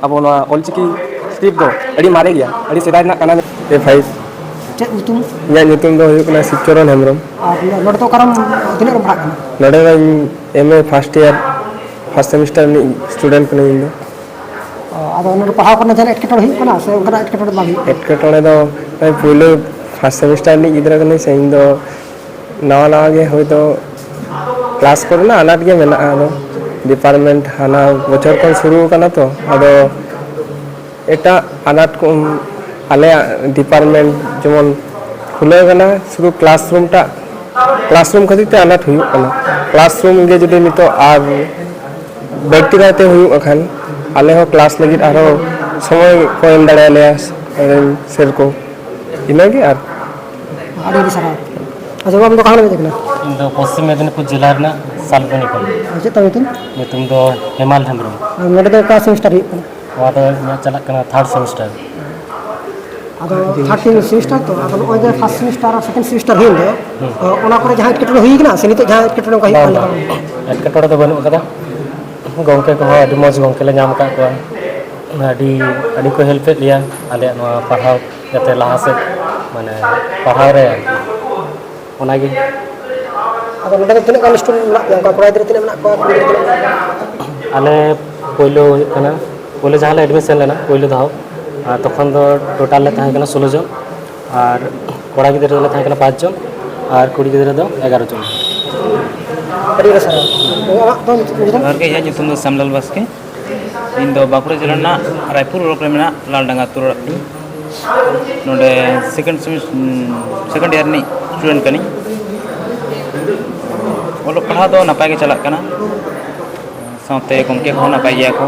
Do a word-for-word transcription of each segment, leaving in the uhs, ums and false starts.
ᱟᱵᱚ ᱱᱚᱣᱟ ᱚᱞᱪᱤᱠᱤ ᱥᱠᱨᱤᱯᱴ ᱫᱚ ᱟᱹᱰᱤ ᱢᱟᱨᱮ ᱜᱮᱭᱟ, ᱟᱹᱰᱤ ᱥᱮᱫᱟᱭ ᱨᱮᱱᱟᱜ ᱠᱟᱱᱟ᱾ ᱮ ᱯᱷᱟᱭᱤᱵᱷ᱾ ᱪᱮᱫ ᱧᱩᱛᱩᱢ? ᱤᱧᱟᱹᱜ ᱧᱩᱛᱩᱢ ᱫᱚ ᱦᱩᱭᱩᱜ ᱠᱟᱱᱟ ᱥᱤᱵᱪᱚᱨᱚᱱ ᱦᱮᱢᱵᱨᱚᱢ᱾ ᱟᱨ ᱱᱚᱰᱮ ᱫᱚ ᱚᱠᱟᱨᱮᱢ, ᱛᱤᱱᱟᱹᱜ ᱨᱮᱢ ᱯᱟᱲᱦᱟᱜ ᱠᱟᱱᱟ? ᱱᱚᱰᱮ ᱫᱚ ᱤᱧ ᱮᱢ ᱮ ᱯᱷᱟᱥᱴ ᱤᱭᱟᱨ, ᱯᱷᱟᱥᱴ ᱥᱮᱢᱤᱥᱴᱟᱨ ᱨᱤᱱᱤᱡ ᱥᱴᱩᱰᱮᱱᱴ ᱠᱟᱹᱱᱟᱹᱧ ᱤᱧ ᱫᱚ᱾ ᱚ, ᱟᱫᱚ ᱱᱚᱰᱮ ᱯᱟᱲᱦᱟᱣ ᱠᱚᱨᱮ ᱡᱟᱦᱟᱱᱟᱜ ᱮᱴᱠᱮᱴᱚᱬᱮ ᱦᱩᱭᱩᱜ ᱠᱟᱱᱟ ᱥᱮ ᱚᱱᱠᱟᱱᱟᱜ ᱮᱴᱠᱮᱴᱚᱬᱮ ᱵᱟᱝ ᱦᱩᱭᱩᱜ ᱠᱟᱱᱟ? ᱮᱴᱠᱮᱴᱚᱬᱮ ᱫᱚ ᱱᱚᱜᱼᱚᱭ ᱯᱩᱭᱞᱩ ᱯᱷᱟᱥᱴ ᱥᱮᱢᱤᱥᱴᱟᱨ ᱨᱤᱱᱤᱡ ᱜᱤᱫᱽᱨᱟᱹ ᱠᱟᱹᱱᱟᱹᱧ ᱥᱮ ᱤᱧ ᱫᱚ᱾ ᱱᱟᱣᱟ ᱱᱟᱣᱟ ᱜᱮ ᱦᱳᱭᱛᱳ ᱠᱞᱟᱥ ᱠᱚᱨᱮᱱᱟᱜ ᱟᱱᱟᱴ ᱜᱮ ᱢᱮᱱᱟᱜᱼᱟ᱾ ᱟᱫᱚ ᱰᱤᱯᱟᱨᱴᱢᱮᱱᱴ ᱦᱟᱱᱟ ᱵᱚᱪᱷᱚᱨ ᱠᱷᱚᱱ ᱥᱩᱨᱩ ᱟᱠᱟᱱᱟ ᱛᱚ, ᱟᱫᱚ ᱮᱴᱟᱜ ᱟᱱᱟᱴ ᱠᱚ ᱟᱞᱮᱭᱟᱜ ᱰᱤᱯᱟᱨᱴᱢᱮᱱᱴ ᱡᱮᱢᱚᱱ ᱠᱷᱩᱞᱟᱹᱣ ᱠᱟᱱᱟ, ᱥᱩᱫᱷᱩ ᱠᱞᱟᱥᱨᱩᱢ ᱴᱟᱜ, ᱠᱞᱟᱥᱨᱩᱢ ᱠᱷᱟᱹᱛᱤᱨ ᱛᱮ ᱟᱱᱟᱴ ᱦᱩᱭᱩᱜ ᱠᱟᱱᱟ᱾ ᱠᱞᱟᱥᱨᱩᱢ ᱜᱮ ᱡᱩᱫᱤ ᱱᱤᱛᱚᱜ ᱟᱨ ᱵᱟᱹᱲᱛᱤ ᱠᱟᱭᱛᱮ ᱦᱩᱭᱩᱜ ᱠᱷᱟᱱ, ᱟᱞᱮ ᱦᱚᱸ ᱠᱞᱟᱥ ᱞᱟᱹᱜᱤᱫ ᱟᱨᱦᱚᱸ ᱥᱚᱢᱚᱭ ᱠᱚ ᱮᱢ ᱫᱟᱲᱮᱭᱟᱞᱮᱭᱟ ᱥᱮᱨ ᱠᱚ᱾ ᱤᱱᱟᱹᱜᱮ ᱟᱨ ᱟᱹᱰᱤ ᱟᱹᱰᱤ ᱥᱟᱨᱦᱟᱣ᱾ ᱟᱪᱪᱷᱟ, ᱟᱢ ᱫᱚ ᱚᱠᱟ ᱠᱷᱚᱱᱮᱢ ᱦᱮᱡ ᱟᱠᱟᱱᱟ? ᱤᱧ ᱫᱚ ᱯᱚᱥᱪᱤᱢ ᱢᱮᱫᱤᱱᱤᱯᱩᱨ ᱡᱮᱞᱟ ᱨᱮᱱᱟᱜ ᱥᱟᱞᱵᱚᱱᱤ ᱠᱷᱚᱱ᱾ ᱟᱨ ᱪᱮᱫ ᱛᱟᱢ ᱧᱩᱛᱩᱢ? ᱧᱩᱛᱩᱢ ᱫᱚ ᱦᱮᱢᱟᱞ ᱦᱮᱢᱵᱨᱚᱢ᱾ ᱟᱨ ᱱᱚᱰᱮ ᱫᱚ ᱚᱠᱟ ᱥᱮᱢᱤᱥᱴᱟᱨ ᱦᱩᱭᱩᱜ ᱠᱟᱱᱟ? ᱱᱚᱣᱟ ᱫᱚ ᱤᱧᱟᱹᱜ ᱪᱟᱞᱟᱜ ᱠᱟᱱᱟ ᱛᱷᱟᱨᱰ ᱥᱮᱢᱤᱥᱴᱟᱨ᱾ ᱟᱫᱚ ᱛᱷᱟᱨᱰ ᱥᱮᱢᱤᱥᱴᱟᱨ ᱛᱚ, ᱟᱫᱚ ᱱᱚᱜᱼᱚᱭ ᱡᱮ ᱯᱷᱟᱥᱴ ᱥᱮᱢᱤᱥᱴᱟᱨ ᱟᱨ ᱥᱮᱠᱮᱱᱰ ᱥᱮᱢᱤᱥᱴᱟᱨ ᱦᱩᱭᱮᱱ ᱫᱚ, ᱦᱩᱸ᱾ ᱚᱱᱟ ᱠᱚᱨᱮ ᱡᱟᱦᱟᱸ ᱮᱴᱠᱮᱴᱚᱬᱮ ᱦᱩᱭ ᱠᱟᱱᱟ ᱥᱮ ᱱᱤᱛᱚᱜ ᱡᱟᱦᱟᱸ ᱮᱴᱠᱮᱴᱚᱬᱮ ᱚᱱᱠᱟ ᱦᱩᱭᱩᱜ ᱵᱟᱝ, ᱠᱟᱱ ᱵᱟᱝ᱾ ᱞᱮᱠᱟ? ᱮᱴᱠᱮᱴᱚᱬᱮ ᱫᱚ ᱵᱟᱹᱱᱩᱜ ᱟᱠᱟᱫᱟ᱾ ᱜᱚᱢᱠᱮ ᱠᱚᱦᱚᱸ ᱟᱹᱰᱤ ᱢᱚᱡᱽ ᱜᱚᱢᱠᱮ ᱞᱮ ᱧᱟᱢ ᱟᱠᱟᱫ ᱠᱚᱣᱟ᱾ ᱟᱹᱰᱤ, ᱟᱹᱰᱤ ᱠᱚ ᱦᱮᱞᱯᱮᱫ ᱞᱮᱭᱟ ᱟᱞᱮᱭᱟᱜ ᱱᱚᱣᱟ ᱯᱟᱲᱦᱟᱣ ᱡᱟᱛᱮ ᱞᱟᱦᱟ ᱥᱮᱫ, ᱢᱟᱱᱮ, ᱯᱟᱲᱦᱟᱣ ᱨᱮ ᱟᱨᱠᱤ᱾ ᱚᱱᱟᱜᱮ᱾ ᱟᱫᱚ ᱱᱚᱰᱮ ᱫᱚ ᱛᱤᱱᱟᱹᱜ ᱜᱟᱱ ᱥᱴᱩᱰᱮᱱᱴ ᱢᱮᱱᱟᱜ ᱯᱮᱭᱟ? ᱚᱱᱠᱟ ᱠᱚᱲᱟ ᱜᱤᱫᱽᱨᱟᱹ ᱛᱤᱱᱟᱹᱜ ᱢᱮᱱᱟᱜ ᱠᱚᱣᱟ, ᱠᱩᱲᱤ ᱜᱤᱫᱽᱨᱟᱹ ᱛᱤᱱᱟᱹᱜ ᱢᱮᱱᱟᱜ ᱠᱚᱣᱟ? ᱟᱞᱮ ᱯᱳᱭᱞᱳ ᱦᱩᱭᱩᱜ ᱠᱟᱱᱟ, ᱯᱳᱭᱞᱳ ᱡᱟᱦᱟᱸ ᱞᱮ ᱮᱰᱢᱤᱥᱚᱱ ᱞᱮᱱᱟ ᱯᱳᱭᱞᱳ ᱫᱷᱟᱣ, ᱟᱨ ᱛᱚᱠᱷᱚᱱ ᱫᱚ ᱴᱳᱴᱟᱞ ᱞᱮ ᱛᱟᱦᱮᱸ ᱠᱟᱱᱟ ᱥᱳᱞᱳ ᱡᱚᱱ, ᱟᱨ ᱠᱚᱲᱟ ᱜᱤᱫᱽᱨᱟᱹ ᱞᱮ ᱛᱟᱦᱮᱸ ᱠᱟᱱᱟ ᱯᱟᱸᱪ ᱡᱚᱱ, ᱟᱨ ᱠᱩᱲᱤ ᱜᱤᱫᱽᱨᱟᱹ ᱫᱚ ᱮᱜᱟᱨᱚ ᱡᱚᱱ᱾ ᱟᱹᱰᱤ ᱟᱹᱰᱤ ᱥᱟᱨᱦᱟᱣ᱾ ᱟᱢᱟᱜ ᱫᱚ ᱧᱩᱛᱩᱢ ᱪᱮᱫ ᱛᱟᱢ? ᱡᱚᱦᱟᱨ ᱜᱮ, ᱤᱧᱟᱹᱜ ᱧᱩᱛᱩᱢ ᱫᱚ ᱥᱟᱢᱞᱟᱞ ᱵᱟᱥᱠᱮ᱾ ᱤᱧ ᱫᱚ ᱵᱟᱸᱠᱩᱲᱟ ᱡᱮᱞᱟ ᱨᱮᱱᱟᱜ ᱨᱟᱭᱯᱩᱨ ᱵᱞᱚᱠ ᱨᱮ ᱢᱮᱱᱟᱜ ᱞᱟᱞᱰᱟᱸᱜᱟ ᱟᱹᱛᱩ ᱚᱲᱟᱜ ᱛᱤᱧ᱾ ᱱᱚᱰᱮ ᱥᱮᱠᱮᱱᱰ ᱥᱮᱢᱤᱥ-, ᱩᱸ, ᱥᱮᱠᱮᱱᱰ ᱤᱭᱟᱨ ᱨᱤᱱᱤᱡ ᱥᱴᱩᱰᱮᱱᱴ ᱠᱟᱹᱱᱟᱹᱧ᱾ ᱚᱞᱚᱜ ᱯᱟᱲᱦᱟᱣ ᱫᱚ ᱱᱟᱯᱟᱭ ᱜᱮ ᱪᱟᱞᱟᱜ ᱠᱟᱱᱟ, ᱥᱟᱶᱛᱮ ᱜᱚᱢᱠᱮ ᱠᱚᱦᱚᱸ ᱱᱟᱯᱟᱭ ᱜᱮᱭᱟ ᱠᱚ᱾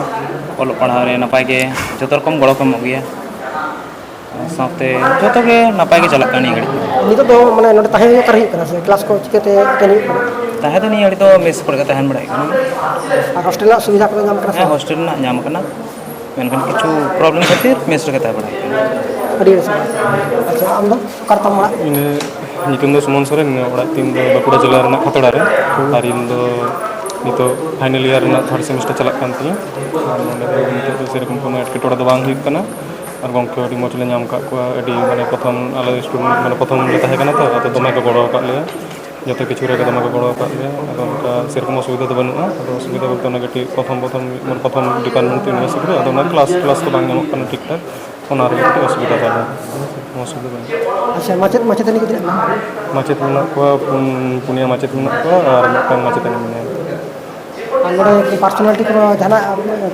ᱚᱞᱚᱜ ᱯᱟᱲᱦᱟᱣ ᱨᱮ ᱱᱟᱯᱟᱭ ᱜᱮ ᱡᱚᱛᱚ ᱨᱚᱠᱚᱢ ᱜᱚᱲᱚ ᱠᱚ ᱮᱢᱚᱜ ᱜᱮᱭᱟ, ᱥᱟᱶᱛᱮ ᱡᱚᱛᱚ ᱜᱮ ᱱᱟᱯᱟᱭ ᱜᱮ ᱪᱟᱞᱟᱜ ᱠᱟᱱᱟ ᱱᱤᱭᱟᱹ ᱜᱷᱟᱹᱲᱤᱡ ᱫᱚ᱾ ᱱᱤᱛᱚᱜ ᱫᱚ, ᱢᱟᱱᱮ, ᱱᱚᱰᱮ ᱛᱟᱦᱮᱸ ᱦᱩᱭᱩᱜ ᱚᱠᱟᱨᱮ ᱦᱩᱭᱩᱜ ᱠᱟᱱᱟ ᱥᱮ ᱠᱞᱟᱥ ᱠᱚ ᱪᱤᱠᱟᱹᱛᱮ ᱮᱴᱮᱱ ᱦᱩᱭᱩᱜ ᱠᱟᱱᱟ? ᱛᱟᱦᱮᱸ ᱫᱚ ᱱᱤᱭᱟᱹ ᱜᱷᱟᱹᱲᱤᱡ ᱫᱚ ᱢᱮᱥ ᱠᱚᱨᱮ ᱜᱮ ᱛᱟᱦᱮᱱ ᱵᱟᱲᱟᱭ ᱦᱩᱭᱩᱜ ᱠᱟᱱᱟ᱾ ᱟᱨ ᱦᱳᱥᱴᱮᱞ ᱨᱮᱱᱟᱜ ᱥᱩᱵᱤᱫᱷᱟ ᱠᱚᱫᱚ ᱧᱟᱢ ᱠᱟᱱᱟ ᱥᱮ ᱦᱮᱸ, ᱵᱟᱝ? ᱦᱳᱥᱴᱮᱞ ᱨᱮᱱᱟᱜ ᱧᱟᱢ ᱠᱟᱱᱟ, ᱢᱮᱱᱠᱷᱟᱱ ᱠᱤᱪᱷᱩ ᱯᱨᱚᱵᱞᱮᱢ ᱠᱷᱟᱹᱛᱤᱨ ᱢᱮᱥ ᱨᱮᱜᱮ ᱛᱟᱦᱮᱸ ᱵᱟᱲᱟᱭ ᱦᱩᱭᱩᱜ ᱠᱟᱱᱟ᱾ ᱟᱹᱰᱤ ᱟᱹᱰᱤ ᱥᱟᱨᱦᱟᱣ᱾ ᱟᱪᱪᱷᱟ, ᱟᱢ ᱫᱚ ᱚᱠᱟ ᱨᱮᱛᱟᱢ ᱚᱲᱟᱜ? ᱤᱧᱟᱹᱜ ᱧᱩᱛᱩᱢ ᱫᱚ ᱥᱩᱢᱚᱱ ᱥᱚᱨᱮᱱ, ᱚᱲᱟᱜ ᱛᱤᱧ ᱫᱚ ᱵᱟᱸᱠᱩᱲᱟ ᱡᱮᱞᱟ ᱨᱮᱱᱟᱜ ᱠᱷᱟᱛᱲᱟ ᱨᱮ᱾ ᱟᱨ ᱤᱧ ᱫᱚ ᱱᱤᱛᱚᱜ ᱯᱷᱟᱭᱱᱟᱞ ᱤᱭᱟᱨ ᱨᱮᱱᱟᱜ ᱛᱷᱟᱨᱰ ᱥᱮᱢᱤᱥᱴᱟᱨ ᱪᱟᱞᱟᱜ ᱠᱟᱱ ᱛᱤᱧᱟᱹ᱾ ᱟᱨ ᱱᱚᱰᱮ ᱫᱚ ᱱᱤᱛᱚᱜ ᱫᱚ ᱥᱮᱨᱚᱠᱚᱢ ᱠᱳᱱᱳ ᱮᱴᱠᱮᱴᱚᱬᱮ ᱫᱚ ᱵᱟᱝ ᱦᱩᱭᱩᱜ ᱠᱟᱱᱟ᱾ ᱟᱨ ᱜᱚᱢᱠᱮ ᱟᱹᱰᱤ ᱢᱚᱡᱽ ᱞᱮ ᱧᱟᱢ ᱟᱠᱟᱫ ᱠᱚᱣᱟ, ᱟᱹᱰᱤ ᱢᱟᱱᱮ ᱯᱨᱚᱛᱷᱚᱢ ᱟᱞᱮ ᱥᱴᱩᱰᱮᱱᱴ ᱢᱟᱱᱮ ᱯᱨᱚᱛᱷᱚᱢ ᱞᱮ ᱛᱟᱦᱮᱸ ᱠᱟᱱᱟ ᱛᱚ, ᱟᱫᱚ ᱫᱚᱢᱮ ᱠᱚ ᱜᱚᱲᱚ ᱟᱠᱟᱫ ᱞᱮᱭᱟ᱾ ᱡᱚᱛᱚ ᱠᱤᱪᱷᱩ ᱨᱮᱜᱮ ᱫᱚᱢᱮ ᱠᱚ ᱜᱚᱲᱚ ᱟᱠᱟᱫ ᱞᱮᱭᱟ᱾ ᱟᱫᱚ ᱚᱱᱠᱟ ᱥᱮᱨᱚᱠᱚᱢ ᱚᱥᱩᱵᱤᱫᱷᱟ ᱫᱚ ᱵᱟᱹᱱᱩᱜᱼᱟ᱾ ᱟᱫᱚ ᱚᱥᱩᱵᱤᱫᱷᱟ ᱵᱚᱞᱛᱮ ᱚᱱᱟ ᱠᱟᱹᱴᱤᱡ ᱯᱨᱚᱛᱷᱚᱢ ᱯᱨᱚᱛᱷᱚᱢ ᱢᱟᱱᱮ ᱯᱨᱚᱛᱷᱚᱢ ᱰᱤᱯᱟᱨᱴᱢᱮᱱᱴ ᱛᱮ ᱤᱭᱩᱱᱤᱵᱷᱟᱨᱥᱤᱴᱤ ᱨᱮ, ᱟᱫᱚ ᱚᱱᱟ ᱠᱞᱟᱥ ᱠᱞᱟᱥ ᱠᱚ ᱵᱟᱝ ᱧᱟᱢᱚᱜ ᱠᱟᱱᱟ ᱴᱷᱤᱠ ᱴᱷᱟᱠ, ᱚᱱᱟ ᱨᱮᱜᱮ ᱠᱟᱹᱴᱤᱡ ᱚᱥᱩᱵᱤᱫᱷᱟ ᱛᱟᱞᱮ᱾ ᱚᱥᱩᱵᱤᱫᱷᱟ ᱵᱟᱹᱱᱩᱜᱼᱟ᱾ ᱟᱪᱪᱷᱟ, ᱢᱟᱪᱮᱫ ᱢᱟᱪᱮᱛᱟᱹᱱᱤ ᱠᱚ ᱛᱤᱱᱟᱹᱜ ᱠᱟᱱᱟ? ᱢᱟᱪᱮᱫ ᱢᱮᱱᱟᱜ ᱠᱚᱣᱟ ᱯᱩᱱ, ᱯᱩᱱᱭᱟᱹ ᱢᱟᱪᱮᱫ ᱢᱮᱱᱟᱜ ᱠᱚᱣᱟ ᱟᱨ ᱢᱤᱫᱴᱟᱝ ᱢᱟᱪᱮᱛᱟᱹᱱᱤ ᱢᱮᱱᱟᱭᱟ᱾ ᱟᱨ ᱱᱚᱰᱮ ᱯᱟᱨᱥᱚᱱᱟᱞ ᱴᱤᱪᱟᱨ ᱡᱟᱦᱟᱱᱟᱜ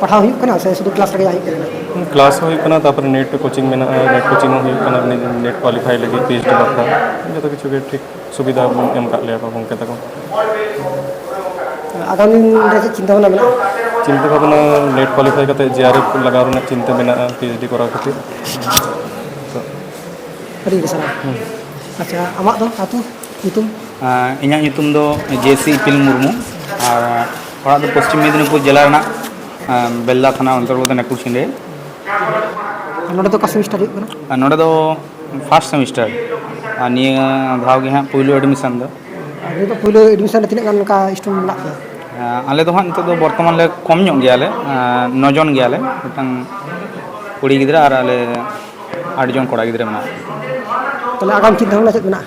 ᱯᱟᱲᱦᱟᱣ ᱦᱩᱭᱩᱜ ᱠᱟᱱᱟ ᱥᱮ ᱥᱩᱫᱷᱩ ᱠᱞᱟᱥ ᱨᱮᱜᱮ ᱦᱩᱭᱩᱜ ᱠᱟᱱᱟ? ᱠᱞᱟᱥ ᱦᱚᱸ ᱦᱩᱭᱩᱜ ᱠᱟᱱᱟ, ᱛᱟᱨᱯᱚᱨᱮ ᱱᱮᱴ ᱠᱳᱪᱤᱝ ᱢᱮᱱᱟᱜᱼᱟ, ᱱᱮᱴ ᱠᱳᱪᱤᱝ ᱦᱚᱸ ᱦᱩᱭᱩᱜ ᱠᱟᱱᱟ, ᱱᱮᱴ ᱠᱳᱣᱟᱞᱤᱯᱷᱟᱭ ᱞᱟᱹᱜᱤᱫ ᱯᱤ ᱮᱭᱤᱪ ᱰᱤ ᱵᱟᱠᱷᱨᱟ᱾ ᱡᱚᱛᱚ ᱠᱤᱪᱷᱩ ᱜᱮ ᱴᱷᱤᱠ ᱥᱩᱵᱤᱫᱷᱟ ᱮᱢ ᱟᱠᱟᱫ ᱞᱮᱭᱟ ᱠᱚ ᱜᱚᱢᱠᱮ ᱛᱟᱠᱚ᱾ ᱟᱜᱟᱢ ᱫᱤᱱ ᱨᱮ ᱪᱮᱫ ᱪᱤᱱᱛᱟᱹ ᱵᱷᱟᱵᱽᱱᱟ ᱢᱮᱱᱟᱜᱼᱟ? ᱪᱤᱱᱛᱟᱹ ᱵᱷᱟᱵᱽᱱᱟ ᱱᱮᱴ ᱠᱳᱣᱟᱞᱤᱯᱷᱟᱭ ᱠᱟᱛᱮ ᱡᱮ ᱟᱨ ᱮᱯᱷ ᱞᱟᱜᱟᱣ ᱨᱮᱱᱟᱜ ᱪᱤᱱᱛᱟᱹ ᱢᱮᱱᱟᱜᱼᱟ, ᱯᱤ ᱮᱭᱤᱪ ᱰᱤ ᱠᱚᱨᱟᱣ ᱠᱷᱟᱹᱛᱤᱨ᱾ ᱟᱹᱰᱤ ᱟᱹᱰᱤ ᱥᱟᱨᱦᱟᱣ᱾ ᱦᱩᱸ᱾ ᱟᱪᱪᱷᱟ, ᱟᱢᱟᱜ ᱫᱚ ᱟᱹᱛᱩ ᱧᱩᱛᱩᱢ? ᱟᱸ, ᱤᱧᱟᱹᱜ ᱧᱩᱛᱩᱢ ᱫᱚ ᱡᱮ ᱥᱤ ᱤᱯᱤᱞ ᱢᱩᱨᱢᱩ, ᱟᱨ ᱚᱲᱟᱜ ᱫᱚ ᱯᱚᱥᱪᱤᱢ ᱢᱮᱫᱤᱱᱤᱯᱩᱨ ᱡᱮᱞᱟ ᱨᱮᱱᱟᱜ, ᱟᱸ, ᱵᱮᱞᱫᱟ ᱛᱷᱟᱱᱟ ᱚᱱᱛᱚᱨᱜᱚᱛ ᱱᱟᱜᱽᱯᱩᱨ ᱥᱤᱸᱰᱮ᱾ ᱟᱨ ᱱᱚᱰᱮ ᱫᱚ ᱚᱠᱟ ᱥᱮᱢᱤᱥᱴᱟᱨ ᱦᱩᱭᱩᱜ ᱠᱟᱱᱟ? ᱟᱨ ᱱᱚᱰᱮ ᱫᱚ ᱯᱷᱟᱥᱴ ᱥᱮᱢᱤᱥᱴᱟᱨ, ᱟᱨ ᱱᱤᱭᱟᱹ ᱫᱷᱟᱣ ᱜᱮ ᱦᱟᱸᱜ ᱯᱩᱭᱞᱩ ᱮᱰᱢᱤᱥᱚᱱ ᱫᱚ᱾ ᱟᱨ ᱱᱤᱛᱚᱜ ᱯᱩᱭᱞᱩ ᱮᱰᱢᱤᱥᱚᱱ ᱨᱮ ᱛᱤᱱᱟᱹᱜ ᱜᱟᱱ ᱚᱱᱠᱟ ᱥᱴᱩᱰᱮᱱᱴ ᱢᱮᱱᱟᱜ ᱯᱮᱭᱟ? ᱟᱸ, ᱟᱞᱮ ᱫᱚ ᱦᱟᱸᱜ ᱱᱤᱛᱚᱜ ᱫᱚ ᱵᱚᱨᱛᱚᱢᱟᱱ ᱞᱮ ᱠᱚᱢ ᱧᱚᱜ ᱜᱮᱭᱟᱞᱮ, ᱟᱸ, ᱱᱚ ᱡᱚᱱ ᱜᱮᱭᱟᱞᱮ, ᱢᱤᱫᱴᱟᱝ ᱠᱩᱲᱤ ᱜᱤᱫᱽᱨᱟᱹ ᱟᱨ ᱟᱞᱮ ᱟᱴ ᱡᱚᱱ ᱠᱚᱲᱟ ᱜᱤᱫᱽᱨᱟᱹ ᱢᱮᱱᱟᱜ ᱞᱮᱭᱟ᱾ ᱛᱟᱦᱚᱞᱮ ᱟᱜᱟᱢ ᱪᱤᱱᱛᱟᱹ ᱵᱷᱟᱵᱽᱱᱟ ᱪᱮᱫ ᱢᱮᱱᱟᱜᱼᱟ?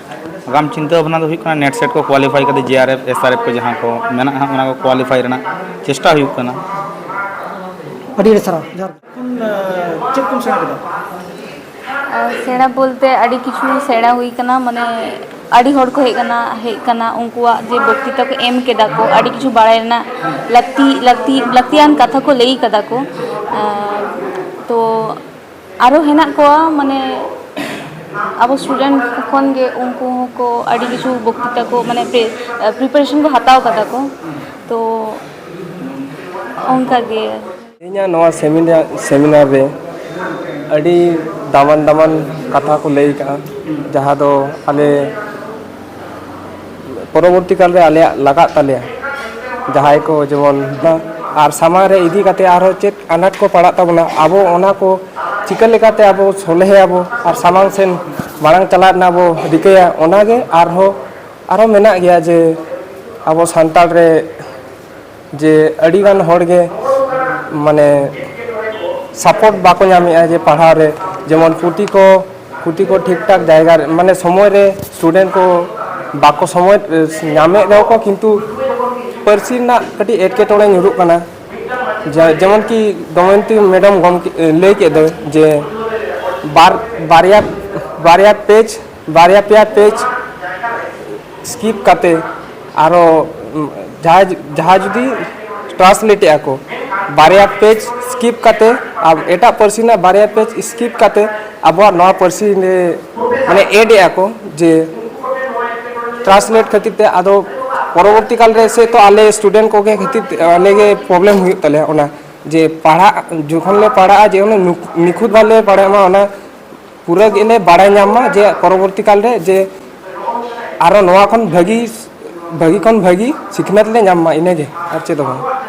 ᱟᱜᱟᱢ ᱪᱤᱱᱛᱟᱹ ᱵᱷᱟᱵᱽᱱᱟ ᱫᱚ ᱦᱩᱭᱩᱜ ᱠᱟᱱᱟ ᱱᱮᱴ ᱥᱮᱴ ᱠᱚ ᱠᱳᱣᱟᱞᱤᱯᱷᱟᱭ ᱠᱟᱛᱮ ᱡᱮ R F, S R F ᱠᱚ ᱡᱟᱦᱟᱸ ᱠᱚ ᱢᱮᱱᱟᱜᱼᱟ ᱦᱟᱸᱜ, ᱚᱱᱟ ᱠᱚ ᱠᱳᱣᱟᱞᱤᱯᱷᱟᱭ ᱨᱮᱱᱟᱜ ᱪᱮᱥᱴᱟ ᱦᱩᱭᱩᱜ ᱠᱟᱱᱟ᱾ ᱟᱹᱰᱤ ᱟᱹᱰᱤ ᱥᱟᱨᱦᱟᱣ, ᱡᱚᱦᱟᱨ ᱜᱮ᱾ ᱪᱮᱫ ᱠᱚᱢ ᱥᱮᱬᱟ ᱠᱮᱫᱟ? ᱟᱨ ᱥᱮᱬᱟ ᱵᱚᱞᱛᱮ ᱟᱹᱰᱤ ᱠᱤᱪᱷᱩ ᱥᱮᱬᱟ ᱦᱩᱭ ᱠᱟᱱᱟ, ᱢᱟᱱᱮ ᱟᱹᱰᱤ ᱦᱚᱲ ᱠᱚ ᱦᱮᱡ ᱠᱟᱱᱟ, ᱦᱮᱡ ᱠᱟᱱᱟ, ᱩᱱᱠᱩᱣᱟᱜ ᱡᱮ ᱵᱚᱠᱛᱤᱛᱟ ᱠᱚ ᱮᱢ ᱠᱮᱫᱟ ᱠᱚ, ᱟᱹᱰᱤ ᱠᱤᱪᱷᱩ ᱵᱟᱲᱟᱭ ᱨᱮᱱᱟᱜ ᱞᱟᱹᱠᱛᱤ, ᱞᱟᱹᱠᱛᱤ, ᱞᱟᱹᱠᱛᱤᱭᱟᱱ ᱠᱟᱛᱷᱟ ᱠᱚ ᱞᱟᱹᱭ ᱠᱟᱫᱟ ᱠᱚ᱾ ᱟᱨ ᱛᱚ ᱟᱨᱚ ᱦᱮᱱᱟᱜ ᱠᱚᱣᱟ, ᱢᱟᱱᱮ ᱟᱵᱚ ᱥᱴᱩᱰᱮᱱᱴ ᱠᱷᱚᱱ ᱜᱮ ᱩᱱᱠᱩ ᱦᱚᱸᱠᱚ ᱟᱹᱰᱤ ᱠᱤᱪᱷᱩ ᱵᱚᱠᱛᱤᱛᱟ ᱠᱚ, ᱢᱟᱱᱮ ᱯᱨᱤᱯᱟᱨᱮᱥᱚᱱ ᱠᱚ ᱦᱟᱛᱟᱣ ᱠᱟᱫᱟ ᱠᱚ, ᱛᱚ ᱚᱱᱠᱟ ᱜᱮ᱾ ᱛᱮᱦᱮᱧᱟᱜ ᱱᱚᱣᱟ ᱥᱮᱢᱤᱱᱟᱨ, ᱥᱮᱢᱤᱱᱟᱨ ᱨᱮ ᱟᱹᱰᱤ ᱫᱟᱢᱟᱱ ᱫᱟᱢᱟᱱ ᱠᱟᱛᱷᱟ ᱠᱚ ᱞᱟᱹᱭ ᱠᱟᱜᱼᱟ, ᱡᱟᱦᱟᱸ ᱫᱚ ᱟᱞᱮ ᱯᱚᱨᱚᱵᱚᱨᱛᱤ ᱠᱟᱞ ᱨᱮ ᱟᱞᱮᱭᱟᱜ ᱞᱟᱜᱟᱜ ᱛᱟᱞᱮᱭᱟ, ᱡᱟᱦᱟᱸᱭ ᱠᱚ ᱡᱮᱢᱚᱱ ᱟᱨ ᱥᱟᱢᱟᱝ ᱨᱮ ᱤᱫᱤ ᱠᱟᱛᱮ ᱟᱨᱦᱚᱸ ᱪᱮᱫ ᱟᱱᱟᱴ ᱠᱚ ᱯᱟᱲᱟᱜ ᱛᱟᱵᱚᱱᱟ, ᱟᱵᱚ ᱚᱱᱟ ᱠᱚ ᱪᱤᱠᱟᱹ ᱞᱮᱠᱟᱛᱮ ᱟᱵᱚ ᱥᱚᱞᱦᱮᱭᱟᱵᱚ ᱟᱨ ᱥᱟᱢᱟᱝ ᱥᱮᱱ ᱢᱟᱲᱟᱝ ᱪᱟᱞᱟᱜ ᱨᱮᱱᱟᱜ ᱵᱚ ᱨᱤᱠᱟᱹᱭᱟ, ᱚᱱᱟᱜᱮ ᱟᱨᱦᱚᱸ, ᱟᱨᱦᱚᱸ ᱢᱮᱱᱟᱜ ᱜᱮᱭᱟ ᱡᱮ ᱟᱵᱚ ᱥᱟᱱᱛᱟᱲ ᱨᱮ ᱡᱮ ᱟᱹᱰᱤᱜᱟᱱ ᱦᱚᱲ ᱜᱮ ᱢᱟᱱᱮ ᱥᱟᱯᱳᱨᱴ ᱵᱟᱠᱚ ᱧᱟᱢᱮᱫᱼᱟ ᱡᱮ ᱯᱟᱲᱦᱟᱣ ᱨᱮ, ᱡᱮᱢᱚᱱ ᱯᱩᱛᱷᱤ ᱠᱚ ᱯᱩᱛᱷᱤ ᱠᱚ ᱴᱷᱤᱠ ᱴᱷᱟᱠ ᱡᱟᱭᱜᱟ ᱨᱮ, ᱢᱟᱱᱮ ᱥᱚᱢᱚᱭ ᱨᱮ ᱥᱴᱩᱰᱮᱱᱴ ᱠᱚ ᱵᱟᱠᱚ ᱥᱚᱢᱚᱭ ᱧᱟᱢᱮᱫ ᱨᱮᱦᱚᱸ ᱠᱚ, ᱠᱤᱱᱛᱩ ᱯᱟᱹᱨᱥᱤ ᱨᱮᱱᱟᱜ ᱠᱟᱹᱴᱤᱡ ᱮᱴᱠᱮᱴᱚᱬᱮ ᱧᱩᱨᱩᱜ ᱠᱟᱱᱟ᱾ ᱡᱮ- ᱡᱮᱢᱚᱱ ᱠᱤ ᱫᱚᱢᱚᱭᱚᱱᱛᱤ ᱢᱮᱰᱟᱢ ᱜᱚᱢᱠᱮ ᱞᱟᱹᱭ ᱠᱮᱫ ᱫᱚ ᱡᱮ ᱵᱟᱨ ᱵᱟᱨᱭᱟ ᱵᱟᱨᱭᱟ ᱯᱮᱡᱽ ᱵᱟᱨᱭᱟ ᱯᱮᱭᱟ ᱯᱮᱡᱽ ᱥᱠᱤᱯ ᱠᱟᱛᱮ ᱟᱨᱚ ᱡᱟᱦᱟᱸᱭ ᱡᱟᱦᱟᱸᱭ ᱡᱩᱫᱤ ᱴᱨᱟᱱᱥᱞᱮᱴ ᱮᱫᱼᱟ ᱠᱚ ᱵᱟᱨᱭᱟ ᱯᱮᱡᱽ ᱥᱠᱤᱯ ᱠᱟᱛᱮ, ᱟᱨ ᱮᱴᱟᱜ ᱯᱟᱹᱨᱥᱤ ᱨᱮᱱᱟᱜ ᱵᱟᱨᱭᱟ ᱯᱮᱡᱽ ᱥᱠᱤᱯ ᱠᱟᱛᱮ ᱟᱵᱚᱣᱟᱜ ᱱᱚᱣᱟ ᱯᱟᱹᱨᱥᱤ ᱨᱮ ᱢᱟᱱᱮ ᱮᱰ ᱮᱫᱼᱟ ᱠᱚ ᱡᱮ ᱴᱨᱟᱱᱥᱞᱮᱴ ᱠᱷᱟᱹᱛᱤᱨ ᱛᱮ᱾ ᱟᱫᱚ ᱯᱚᱨᱚᱵᱚᱨᱛᱤ ᱠᱟᱞ ᱨᱮ ᱥᱮ ᱛᱚ ᱟᱞᱮ ᱥᱴᱩᱰᱮᱱᱴ ᱠᱚᱜᱮ ᱠᱷᱟᱹᱛᱤᱨ ᱛᱮ ᱟᱞᱮ ᱜᱮ ᱯᱨᱚᱵᱞᱮᱢ ᱦᱩᱭᱩᱜ ᱛᱟᱞᱮᱭᱟ ᱚᱱᱟ, ᱡᱮ ᱯᱟᱲᱦᱟᱜ ᱡᱚᱠᱷᱚᱱ ᱞᱮ ᱯᱟᱲᱦᱟᱜᱼᱟ ᱡᱮ ᱚᱱᱟ ᱱᱤᱠᱷᱩᱛ ᱵᱷᱟᱵᱮ ᱯᱟᱲᱦᱟᱜ ᱢᱟ, ᱚᱱᱟ ᱯᱩᱨᱟᱹ ᱜᱮᱞᱮ ᱵᱟᱲᱟᱭ ᱧᱟᱢ ᱢᱟ ᱡᱮ ᱯᱚᱨᱚᱵᱚᱨᱛᱤ ᱠᱟᱞ ᱨᱮ ᱡᱮ ᱟᱨᱚ ᱱᱚᱣᱟ ᱠᱷᱚᱱ ᱵᱷᱟᱹᱜᱤ ᱵᱷᱟᱹᱜᱤ ᱠᱷᱚᱱ ᱵᱷᱟᱹᱜᱤ ᱥᱤᱠᱷᱱᱟᱹᱛ ᱞᱮ ᱧᱟᱢ ᱢᱟ, ᱤᱱᱟᱹᱜᱮ, ᱟᱨ ᱪᱮᱫ ᱦᱚᱸ ᱵᱟᱝ᱾